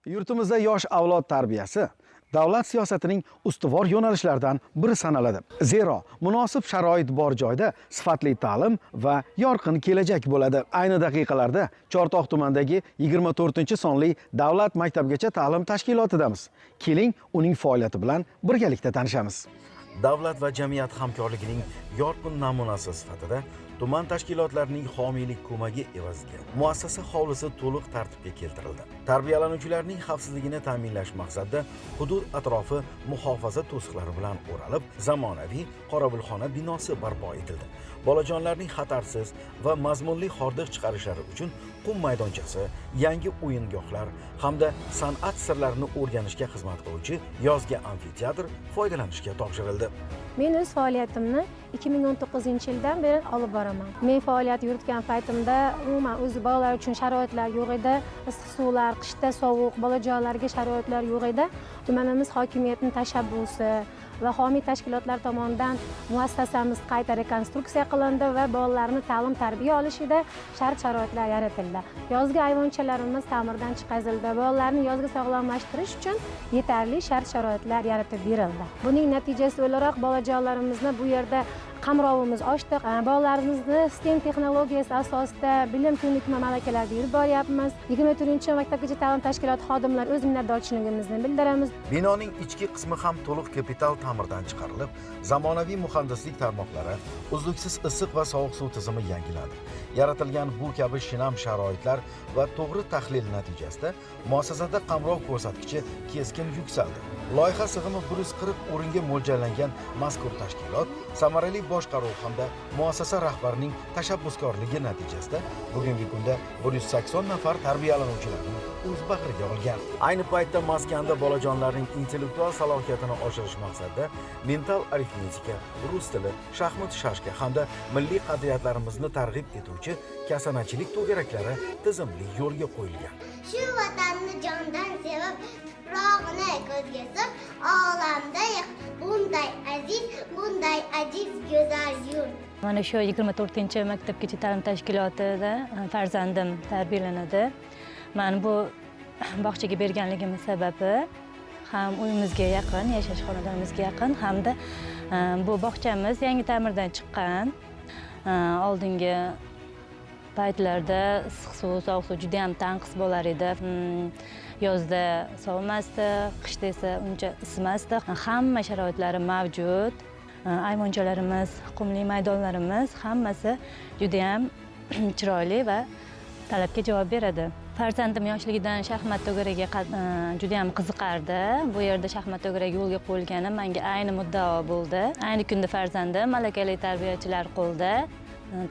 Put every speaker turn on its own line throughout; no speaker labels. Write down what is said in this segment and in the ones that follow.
Yurtimizda yosh avlod tarbiyasi davlat siyosatining ustuvor yo'nalishlaridan biri sanaladi. Zero munosib sharoit bor joyda sifatli ta'lim va yorqin kelajak bo'ladi. Ayni daqiqalarda Chortoq tumanidagi 24-sonli davlat maktabgacha ta'lim tashkilotidamiz. Keling, uning faoliyati bilan birgalikda tanishamiz. Davlat va jamiyat hamkorligining yorqin namunasi sifatida tuman tashkilotlarining homiylik ko'magi evaziga muassasa hovlisi to'liq tartibga keltirildi. Tarbiyalanuvchilarning xavfsizligini ta'minlash maqsadida hudud atrofi muhofaza to'siqlari bilan o'ralib, zamonaviy qorovulxona binosi barpo etildi. Bolajonlarning xatarsiz va mazmunli hordiq chiqarishlari uchun qum maydonchasi, yangi o'yingohlar hamda san'at sirlarini o'rganishga xizmat qiluvchi yozgi amfiteatr foydalanishga topshirildi.
Men o'z faoliyatimni 2019-yildan beri olib boraman. Men faoliyat yuritgan paytimda umuman o'zi bolalar uchun sharoitlar yo'q edi. Issiq suvlar, qishda sovuq, bolajonlarga sharoitlar yo'q edi. Tumanimiz hokimiyatining tashabbusi va homiy tashkilotlar tomonidan muassasamiz qayta rekonstruksiya qilindi va bolalarni ta'lim tarbiya olishida shart sharoitlar yaratildi. Yozgi ayvonchalarimiz ta'mirdan chiqazildi. Bolalarni yozgi sog'lomlashtirish uchun yetarli shart sharoitlar yaratib berildi. Buning natijasi o'laroq bolajonlarimizni bu yerda qamrovimiz oshdi. Bolalarimizni STEM texnologiyasi asosida bilim, ko'nikma, malakalar berib boryapmiz. 24-maktabgacha ta'lim tashkiloti xodimlari o'z minnatdorchiligimizni bildiramiz.
Binoning ichki qismi ham to'liq kapital ta'mirdan chiqarilib, zamonaviy muhandislik tarmoqlari, uzluksiz issiq va sovuq suv tizimi yangilandi. Yaratilgan bu kabi shinam sharoitlar va to'g'ri tahlil natijasida muassasada qamrov ko'rsatkichi keskin yuksaldi. Loyiha sig'imi 140 o'ringa mo'ljallangan mazkur tashkilot samarali boshqaruv hamda muassasa rahbarining tashabbuskorligi natijasida bugungi kunda 180 nafar tarbiyalanuvchilarni o'z bag'riga olgan. Ayni paytda maskanda bolajonlarning intellektual salohiyatini oshirish maqsadida mental arifmetika, rus tili, shaxmat, shashka hamda milliy qadriyatlarimizni targ'ib etuvchi kasanachilik to'garaklari tizimli yo'lga qo'yilgan.
Shu vatanni jondan sevib, tuprog'ini ko'zga surib, olamda yo'q bunday aziz, bunday ajib go'zal yurt.
Mana shu 24-maktabgacha ta'lim tashkilotida farzandim tarbiyalanadi. Man bu bog'chaga berganligimni sababi ham uyimizga yaqin, yashash xonadonimizga yaqin, hamda bu bog'chamiz yangi ta'mirdan chiqqan. Oldingi paytlarda issiq suv, sovuq suv juda ham tanqis bo'lar edi. Yozda sovimasdi, qishda esa uncha isimasdi. Hamma sharoitlari mavjud. Ayvonchalarimiz, qumli maydonlarimiz hammasi juda ham chiroyli va talabga javob beradi. Farzandim yoshligidan shaxmat to'garagiga juda ham qiziqardi. Bu yerda shaxmat to'garagi yo'lga qo'yilgani menga ayni muddao bo'ldi. Ayni kunda farzandim malakali tarbiyachilar qo'lida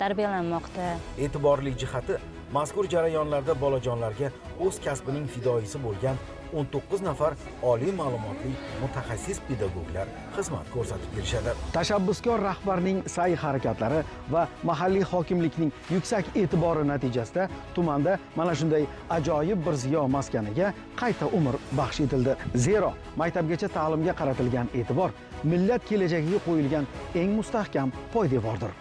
tarbiyalanmoqda.
E'tiborli jihati, mazkur jarayonlarda bolajonlarga o'z kasbining fidoyisi bo'lgan 19 nafar oliy ma'lumotli mutaxassis pedagoglar xizmat ko'rsatib kelishadi. Tashabbuskor rahbarning sa'y harakatlari va mahalliy hokimlikning yuksak e'tibori natijasida tumanda mana shunday ajoyib bir ziyo maskaniga qayta umr baxsh etildi. Zero maktabgacha ta'limga qaratilgan e'tibor millat kelajagiga qo'yilgan eng mustahkam poydevordir.